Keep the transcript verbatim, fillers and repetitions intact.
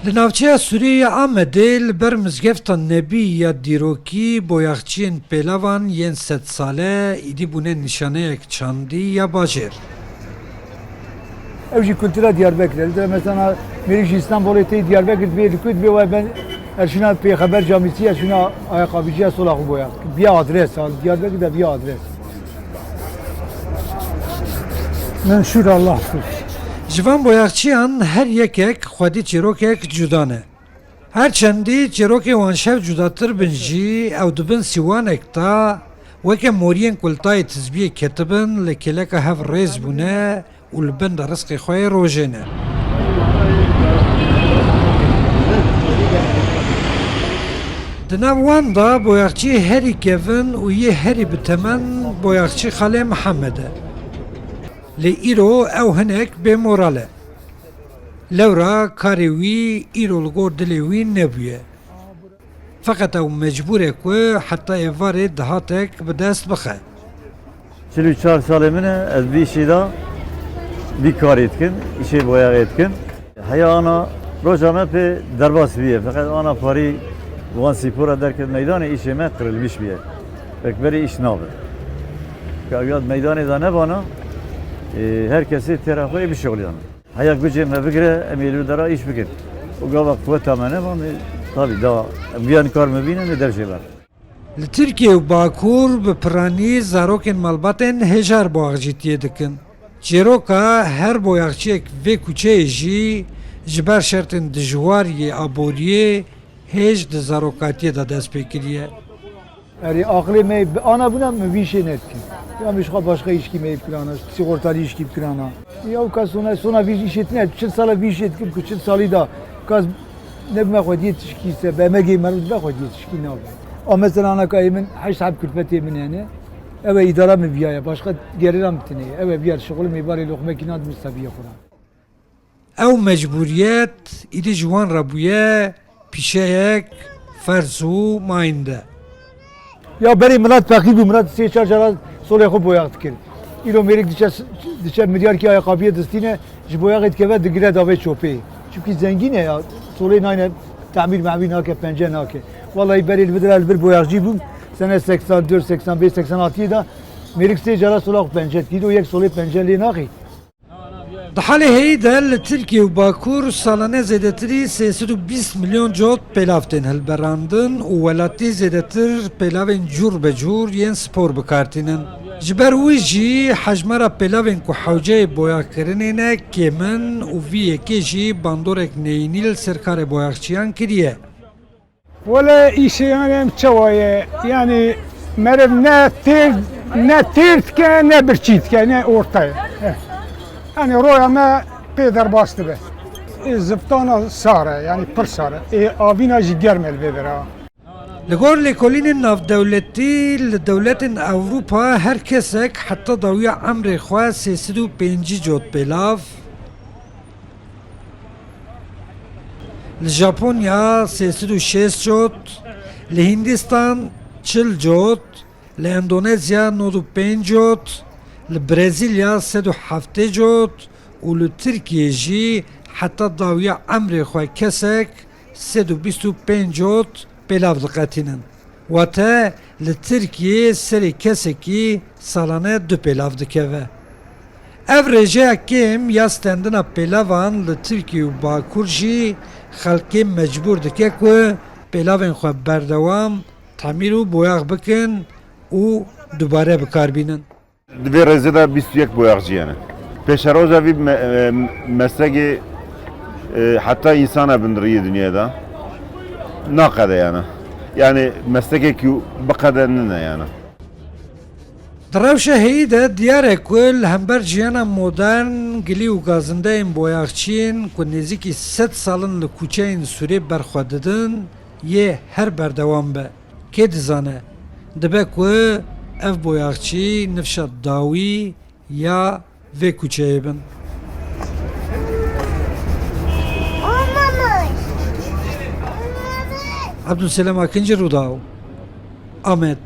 Li navçeya Sûriyê ya Amedê li ber Mizgefta Nebî ya dîrokî boyaxçiyên pêlavan yên sedsale îdî bûne nîşaneyek çandî ya bajêr. Ew jî kultura Diyarbekir e. Mesela mêrik ji Îstanbulê tê Diyarbekir dibê, li ku dibê, we ben, ez şûna Pêxember Camîsî, ez şûna Ayakkabıcıya sola xwe boyax. Biya adres, ha, Diyarbekir de biya adres. Menşûr Allah. Ji van boyaxçiyan her yekek xwedî çîrokek cuda ne. Her çendî çîrokê wan şev cudatir bin jî, ew di bin sîwanek de weke moriyên ku li tayê tizbiyê ketibin, li kêleka hev rêz bûne û li bin de rizqê xwe yê rojê ne. Di nav wan de boyaxçiyê herî kevin û yê herî bi temen boyaxçî Xalê Mihemed e. Lê îro ew hinek bê moral e. Lewra karê wî îro li gor dilê wî nebûye. Feqet ew mecbûr e ku heta êvarê dahatek bi dest bixe. Çil û çar salê min e, ez bi îşê de, bi karê dikim, îşê boyaxê dikim. Heya ana roja me pê derbas bûye. Feqet ana parî wan spora derket meydanê, îşê me qirêlbîş bûye. Wek berê îş nabe. Ka ew ya meydanê de nebana, e, her kesê têra xwe yê bişuxuliyane. Heya gucê me bigire, em ê li dera îş bikin. Û gava quweta me ne, van ê, tabî da, em viyan kar me bîne, em ê dev jê ber. Li Tirkiye û Bakur bi piranî zarokên malbatên hêjar boyaxcîtiyê dikin. Çîroka her boyaxçiyek vê kuçeyê jî ji ber şertên dijwar yê aboriyê hêj di zarokatiyê de dest pê kiriye. Erê, aqilê me bi ana bûna min vî işê nedikin. Ya min ji xwe başqa îşkî me bikirana, sîxortalî îşkî bikirana. Ya ka sona, sona vî işê tine, çil sala vî işê dikim ku çil salî da. Ka nebime xwediyê tişkî se, be emegê me dibe xwediyê tişkî nabe. A mesela ana ka ê min heşt heb kulfetê min hene. Ew e îdara min viya ye, başqa gerîra min tine ye. Ew e viya şixulimê barê loqmekî nan min seviye xwe. Ew mecbûriyet îdî ji wan re bûye pîşeyek ferz û mayînde. Ya berê milat feqîr bû, milat sê çar cara solê xwe boyax dikir. Îro mêrik diçe, diçe milyarkî ayakkabiyê distîne, ji boyaxê dikeve digire davê çopê. Çimkî zengîn e ya, solê nayne temîr memîr nake, pence nake. Wallahî berê li vir de li vir boyaxcî bûm, sene seksan dört, seksan beş, seksan altiyê de mêrik sê cara sola xwe pence dikir. Îro yek solê pence lê naxî. Di halê heyî de li Tirkiye û Bakur salane zêdetirî sê sed û bîst milyon cot pêlav tên hilberandin û welatî zêdetir pêlavên cûr be cûr yên spor bi kar tînin. Ji ber wî jî hejmara pêlavên ku hewceyê boyaxkirinê ne kêm in û vî yekê jî bandorek neyînî li ser karê boyaxçiyan kiriye. Wele îşê yanî em çawa ye? Yanî meriv ne têr, ne têr dike, ne birçî dike, ne orta ye. Eh. Yanî roya me pê derbas dibe. Ê ziftana sar e, yanî pir sar e. Ê avîna jî germ e li vê dera. Li gor lêkolînên navdewletî, li dewletên Ewropa her kesek heta dawiya emrê xwe sê sed û pêncî cot pêlav, li Japonya sê sed û şêst cot, li Hindistan çil cot, li Endonezya nod û pênc cot, li Brezîlya sed û heftê cot û li Tirkiyê jî heta dawiya emrê xwe kesek sed û bîst û pênc cot pêlav diqetînin. Wate li Tirkiyê serê kesekî salane du pêlav dikeve. Ev rêjeya kêm ya stendina pêlavan li Tirkiye û Bakur jî xelkê mecbûr dike ku pêlavên xwe berdewam temîr û boyax bikin û dubare bi kar bînin. Di vê rêzê de bîst û yek boyaxcî hene. Pêşeroja vî me-, e, meslekê, e, heta însana bindiriyê dinyayê de naqede yani. Yani meslekekî biqede nine yani. Di rewşa heyî de diyar e ku li hember ciyana modern, gilî û gazindeyên boyaxçiyên ku nêzîkî sed sal in li kuçeyên Sûrê berxwe didin, yê her berdewam be. Kê dizane, dibe ku ev boyaxçî nifşa dawî ya vê kuçeyê bin. Abdulselem Akinci, Rûdaw, Amed.